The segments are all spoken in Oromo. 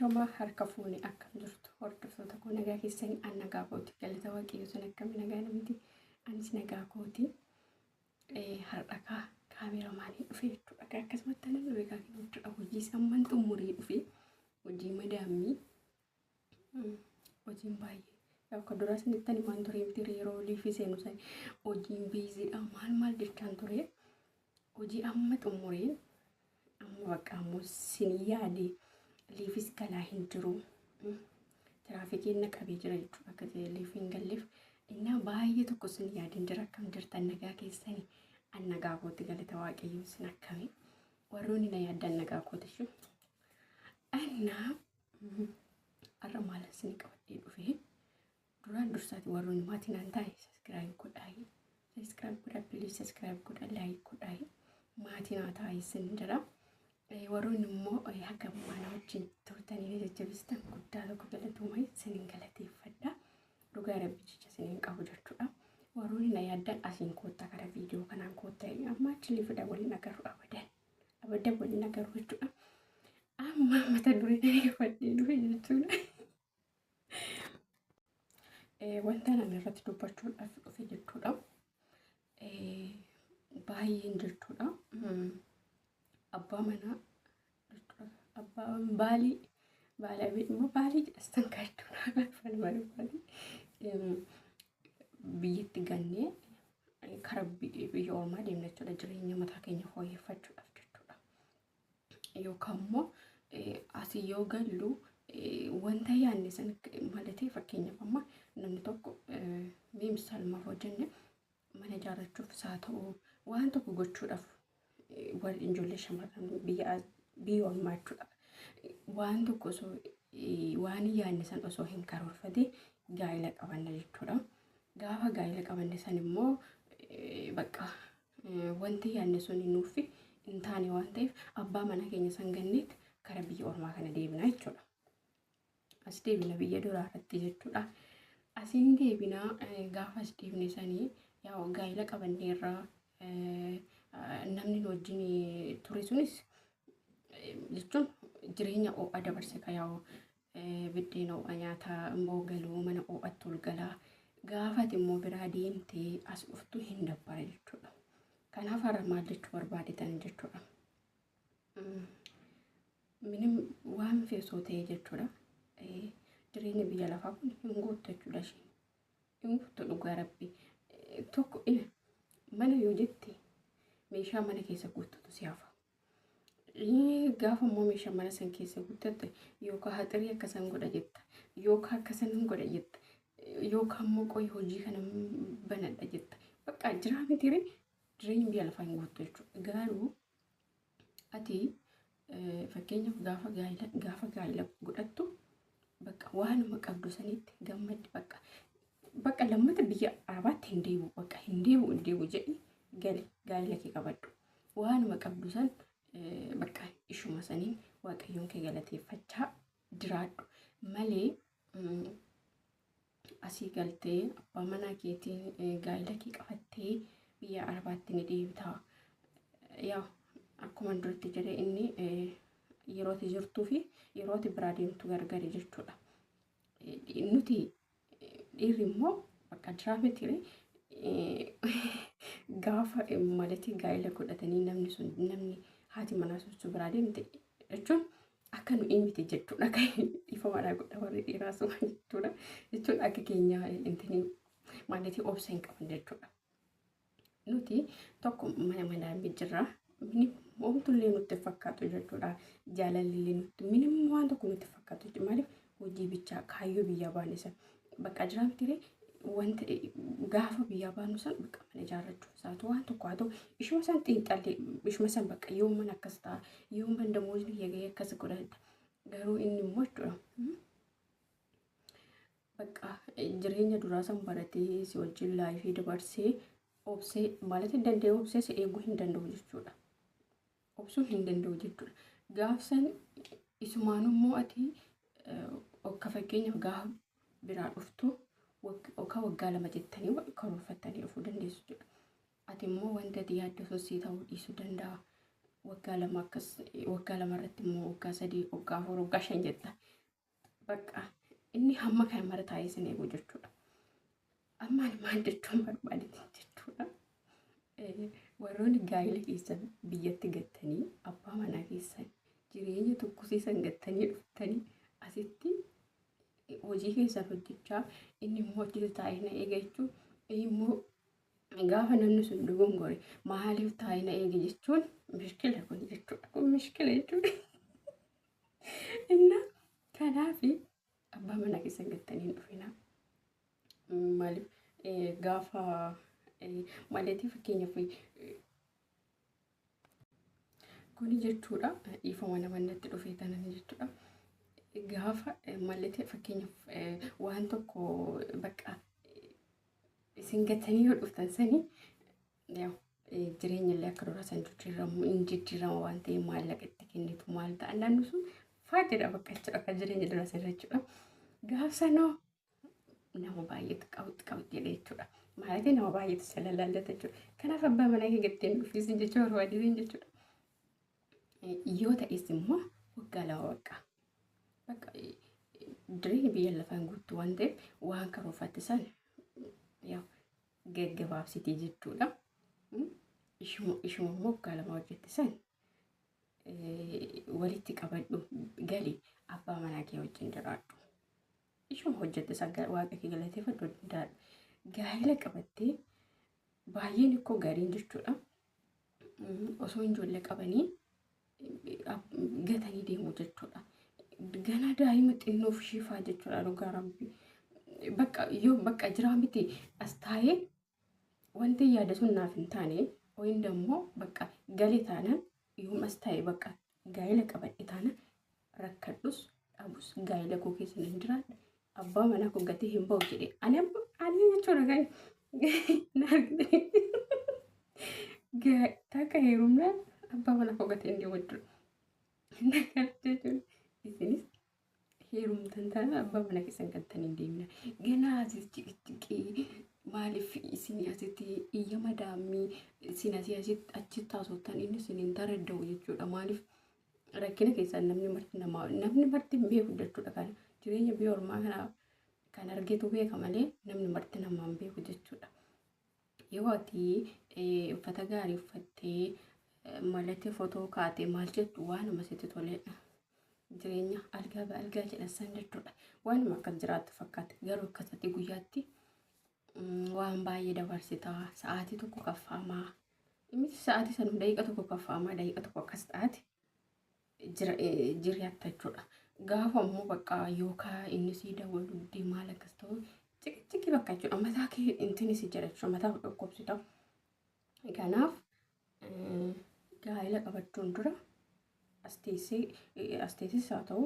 Ashamaa harka fuune, akkam jirtu hordoftoota koo? Nagaa keessanii? An nagaa kooti, galata Waaqayyo. Sun akkami, nagaa namti? Anis nagaa kooti. Har'a kaa kaameeramaanii dhufe jechuudha. Akkasumatti anan dhufe kaa jechuudha. Hojii samman xumurii dhufe, hojii madaammii, hojiin baay'ee akka duraa isinitti himaan ture miti? Yeroo liifii seenu san hojiin busydha, maal maal jechaan ture. Hojii amma xumureen amma bakka ammoo sin yaade, liifis galaa hin jiru. Tiraafikiin na qabee jira jechuudha, akka ta'e liifii hin galleef. Innaa baay'ee tokko sin yaadin jira. Akkam jirtan, nagaa keessanii? An nagaa kooti, galata Waaqayyoo. Sin akkami, warroonni na yaaddan? Nagaa kooti jechuudha. Innaa har'a maal isin qabadhee dhufee? Duraan dursaati warroonni maatii naan taane subscribe godhaa, subscribe godhaa, please subscribe godhaa, like godhaa, maatii naa taa'e isin jedha. Warroonni immoo haga mana wajjin turtanii na jajjabeessitan guddaa tokko galatoomai, isinin galateeffadha. Dhugaa Rabbi jecha isinin qabu jechuudha. Warroonni na yaaddan asiin koottaa, karaa viidiyoo kanaan koottaa, amma achi fida waliin agarru, abadan abadan waliin agarru jechuudha. Amma mata duree fadhee dhufe jechuudha. Wanta ani irratti dubbachuudhaaf dhufe jechuudha. Baay'een jechuudha. Abbaa manaa jechuudha. Abbaa baalii baalii immoo baalii jedhastan jechuudha. Afaan baalii biyyatti gannee karaa biyya ormaa deemna jechuudha. Jireenya mataa keenya fooyyeffachuudhaaf jechuudha. Yookaan immoo asii yoo gallu wanta yaadne san malatee, fakkeenyaaf amma namni tokko mee misaalumaaf hojjenne, mana ijaarrachuuf haa ta'u, waan tokko gochuudhaaf, warri ijoollee shamarran biyya biyya ormaa jechuudha. Waan tokko osoo waan yaadne san osoo hin karoorfatin gaa'ela qabanna jechuudha. Gaafa gaa'ela qabanne san immoo bakka wanti yaadne sun nuuf hin taane waan ta'eef, abbaa mana keenya san ganneet kara biyya ormaa kana deebina jechuudha. As deebina biyya duraa irratti jechuudha. Asiin deebinaa, gaafa as deebine sanii yaa gaa'ela qabanneerraa, namni nu wajjin ture sunis jechuun jireenya ho'aa dabarse ka yaa'u, biddeena ho'a nyaataa immoo galuu, mana ho'atti ol galaa. Gaafa ati immoo biraa deemtee as dhuftu hin dabbara jechuudha. Kanaaf har'a maal jechuu barbaadetan jechuudha. Minim waan feesoo ta'e jechuudha. Jireenya biyya lafaa kun hin guuttu jechuudha isheen. Hin guuttu dhugaa Rabbi. Tokko mana yoo jette, meeshaa mana keessa guuttutu si hafa. Gaafa immoo meeshaa mana san keessa guuttatte, yookaan haxirii akkasan godha jetta, yookaan akkasan godha jetta, yookaan immoo qoyi hojii kana banadha jetta. Bakka jiraa mitiire, jireenyi biyya lafaa hin guuttu jechuudha. Garuu ati fakkeenyaaf gaafa gaa'ela godhattu, bakka waanuma qabdu sanitti gammaddi. Bakka lammata biyya arabaatti hin deebi'u, bakka hin deebi'u, hin deebi'u jedhi gali, gaa'ela kee qabadhu. Waanuma qabdu san bakka ishuma saniin Waaqayyoon kee galateeffachaa jiraadhu malee, asii galtee abbaa manaa keetiin gaa'ela kee qabattee biyya arabaatti ni deebita. Yaa akkuma duratti jedhe, inni yeroo ati jirtuu fi yeroo ati biraa deemtu gargari jechuudha. Nuti dhiirri immoo bakka jiraa miti, gaafa malati gaa'ela godhatanii namni sun, namni haati manaa sun biraa deemte jechuun akka nu miti jechuudha. Ifa manaa godha warri dhiiraa sun jechuudha. Jechuun akka keenya intini maalitii obsa hin qaban jechuudha. Nuti tokko mana manaa jirra. Mini homtullee nutti fakkaatu jechuudha. Jaalalli nutti minim waan tokko nutti fakkaatu jechuudha. Maaliif? Hojii bichaa kaayyoo biyyaa baane san bakka jiraamtire, wanta gaafa biyyaa baanu san bakka mana ijaarrachuuf haa ta'u, waan tokko haa ta'u, ishuma san xiinxallee, ishuma san bakka yoo mana akkas ta'a, yoo mana damoosni kiyya gahee akkas godhadha. Garuu inni immoo jechuudha. Bakka jireenya duraa san baratee si wajjin life dabarsee obsee ማለት hin danda'e, obsee si eeguu hin danda'u jechuudha. Obsuu hin danda'u jechuudha. Gaafsan isumaan immoo ati akka fakkeenyaaf gaafa biraa dhuftu yookaan waggaa 2 jettanii karoorfattanii dhufuu dandeessu jechuudha. Ati immoo wanta ati yaaddu sun sii ta'uu dhiisuu danda'a. Waggaa 2 akkas, waggaa 2 irratti immoo waggaa 3, waggaa 4, waggaa 5 jetta. Bakka inni hamma kana mara taa'ee isin eegu jechuudha. Amma ani maal jechuun barbaadetti jechuudha. Warroonni gaa'ela keessan biyyatti gattanii abbaa manaa keessan jireenya tokkosiisan gattanii dhuftanii asitti hojii keessan hojjechaa inni immoo achitti taa'ee na eega jechuun inni immoo gaafa namni sun dogongore maaliif taa'ee na eege jechuun mishkila kun jechuudha. Kun mishkila jechuudha. Inna kanaaf abbaa manaa keessan gattanii hin dhufinaa. Maaliif gaafa maleetii fakkeenyaaf kuni jechuudha dhiifama nama natti dhufee tanan jechuudha. Gaafa mallatee fakkeenyaaf waan tokko bakka isin gatanii yoo dhuftan sanii jireenya illee akka duraa san jijjiiramu hin jijjiirama waan ta'eef maallaqa itti kennitu maal ta'a naannoo sun faayidaa bakka jechuudha akka jireenya duraa san jechuudha. Gaaf sanoo nama baay'eetu qabutti qabutti jedhee jechuudha. Maaliif nama baay'eetu isa lallaallata jechuudha. Kanaaf abbaa manaa kee gattee hin dhufiisin jechuu barbaadisin jechuudha. Yoo ta'es immoo waggaa 2 bakka. Bakka jireenya biyya lafaan guutuu waan ta'eef waan karoorfatte san gaggabaabsitii jechuudha. Ishuma immoo waggaa 2 hojjette san walitti qabadhu gali abbaa manaa kee wajjin jiraadhu. Ishuma hojjette san waaqa kee galateeffadhu wajjin jiraadhu. Gaa'ela qabattee baay'een ikkoo gariin jechuudha. Osoo ijoollee qabanii gatanii deemu jechuudha. Ganaa daa'ima xinnoof ishii jechuudha dhugaa rabbi. Bakka yoo bakka jiraa miti as taa'ee wanti yaada sun naaf hin taane wayin dammoo bakka galee taanaan yoom as taa'e bakka gaa'ela qabadhe taanaan rakkadhus dhabus gaa'ela koo keessa nan jiraadha. Abbaa manaa koo gatee hin ba'u jedhee ani ani jechuudha kan na argite. Takka heerumnaan abbaa manaa koo gatee hin deemu jechuudha. Jechuudha. Isinis heerumtan taanaan abbaa mana keessan galtanii hin deemina. Ganaa asis ciqiciqii maaliif isin asitti iyya madaammii isin asii asitti achitti haasoftan inni isin hin taradda'u jechuudha. Maaliif rakkina keessaan namni marti namaa namni marti hin beeku jechuudha kana jireenya biyya ormaa kana kan argetu beeka malee namni marti namaa hin beeku jechuudha. Yoo ati uffata gaarii uffattee malatee fotoo kaatee maal jettu waanuma sitti toledha. Jireenya algaa ba algaa jedhan san jechuudha. Waanuma akkas jiraattu fakkaata. Garuu akkasatti guyyaatti waan baay'ee dabarsitaa sa'aatii tokko kaffaamaa. Miti sa'aatii sanuu daqiiqa tokko kaffaamaa daqiiqa tokko akkas taate jiraatta jechuudha. Gaafa immoo bakka yookaan inni sii dawwalu didee maal akkas ta'u ciqiciqii bakka jechuudha. Mataa kee intini si jira jechuudha. Mataa dhukkubsita. Kanaaf gaa'ela qabachuun dura as teessee as teessis haa ta'u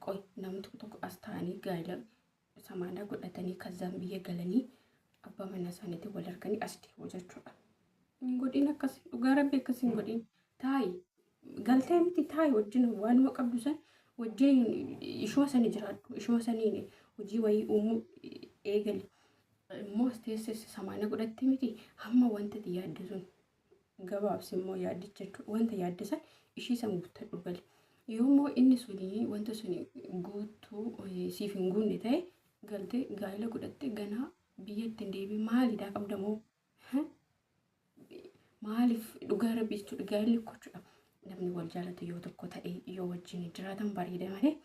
qoy namni tokko tokko as ta'anii gaa'ela samaanaa godhatanii kazzaan biyya galanii abbaa manaa isaaniitiin wal arganii as deemu jechuudha. Hin godhin akkas dhugaa rabbi akkas hin godhin taa'i galtee miti taa'i wajjin waanuma qabdu san wajjin ishuma sani jiraadhu ishuma saniin hojii wayii uumuu eegali. Immoo as teessee samaana godhatte miti hamma wanta ati yaadde sun gabaabsi immoo yaaddicha jechuudha. Wanta yaadde san ishii san guuttadhu gali. Yoommoo inni suni wanta suni guuttuu siif hin guunne ta'e galtee gaa'ela godhatte ganaa biyyatti hin deebiin maalidhaa qabda moo? Maaliif dhugaa rabbi jechuudha gaa'elli jechuudha. Namni wal jaalatu yoo tokko ta'e yoo wajjin jiraatan bareeda malee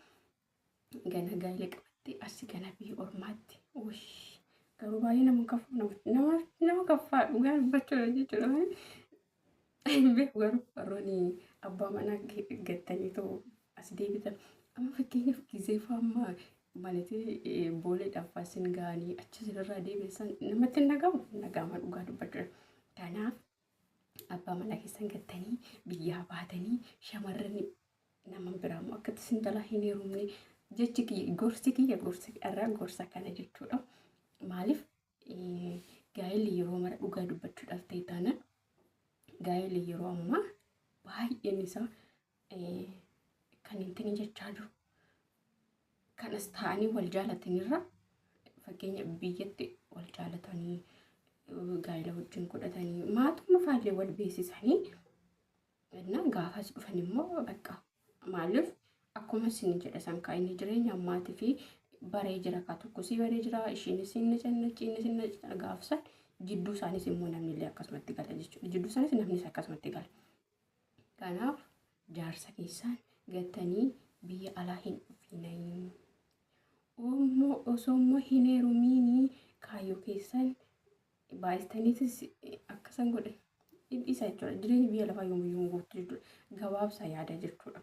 gana gaa'ela qabattee asi gana biyya ormaatti. Garuu baay'ee nama kafu nama nama kaffaa dhugaa dubbachuudha jechuudha. Hin beeku garuu warroonni abbaa manaa gattaniitu as deebitan. Amma fakkeenyaaf gizee fa'aa malee booleedhaaf asin ga'anii achi sirraa deebisan namatti hin dhagahamu hin dhagahama dhugaa dubbachuudha. Kanaaf abbaa manaa keessan gattanii biyyaa baatanii shamarran nama biraa immoo akkatti isin jalaa hin heerumne jechi kiyya gorsi kiyya gorsi irraa gorsa kana jechuudha. Maaliif gaa'elli yeroo mara dhugaa dubbachuudhaaf ta'e taanaan gaa'elli yeroo ammaa baay'een isaa kan intini jechaa jiru. Kanas ta'anii wal jaalatanirra fakkeenya biyyatti wal jaalatanii gaa'ela wajjin godhatanii maatuma faallee wal beeksisanii innaan gaafas dhufan immoo bakka maaliif Akkuma isin jedhe san kaa inni jireenya ammaatii fi baree jira kaa tokko si baree jira, ishiinis inni cannachi, innis inni gaafsan jidduu isaanis immoo namni illee akkasumatti gala jechuudha. Jidduu isaanis namnis akkasumatti gala. Kanaaf jaarsa keessaan gattanii biyya alaa hin dhufinanii. Osoo immoo hin heerumiinii kaayyoo keessan baay'istaniitis akkasan godhe isa jechuudha. Jireenyi biyya lafaa yoomiyyuu hin guutu jechuudha. Gabaabsa yaada jechuudha.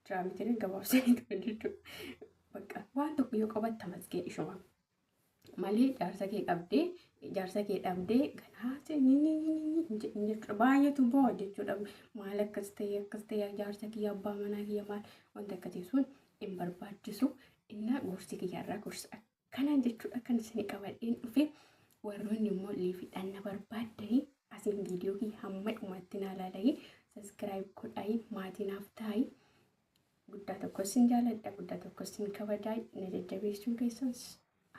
Jiraamitiin gabaabsanii turan jechuudha. Bakka waan tokko yoo qabatte masgeen ishuma. Malee jaarsa kee qabdee, jaarsa kee dhabdee ganaa jechuudha. Baay'eetu bo'a jechuudha. Maal akkas ta'e, akkas ta'e, jaarsa kiyya, abbaa manaa kiyya, maal wanta akkasii sun hin barbaachisu. Innaa gorsi kiyyarraa gorsa akkanaan jechuudha kan isin qabadheen dhufe. Warroonni immoo liifiidhaan na barbaaddanii asiin viidiyoo kiyya hamma dhumaatti naa ilaalanii subscribe godhanii maatii naaf ta'anii, guddaa tokko sin jaaladha, guddaa tokko sin kabajaa. Na jajjabeessuun keessan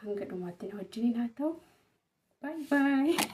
hanga dhumaatti na wajjiniin haa ta'u. Bye bye.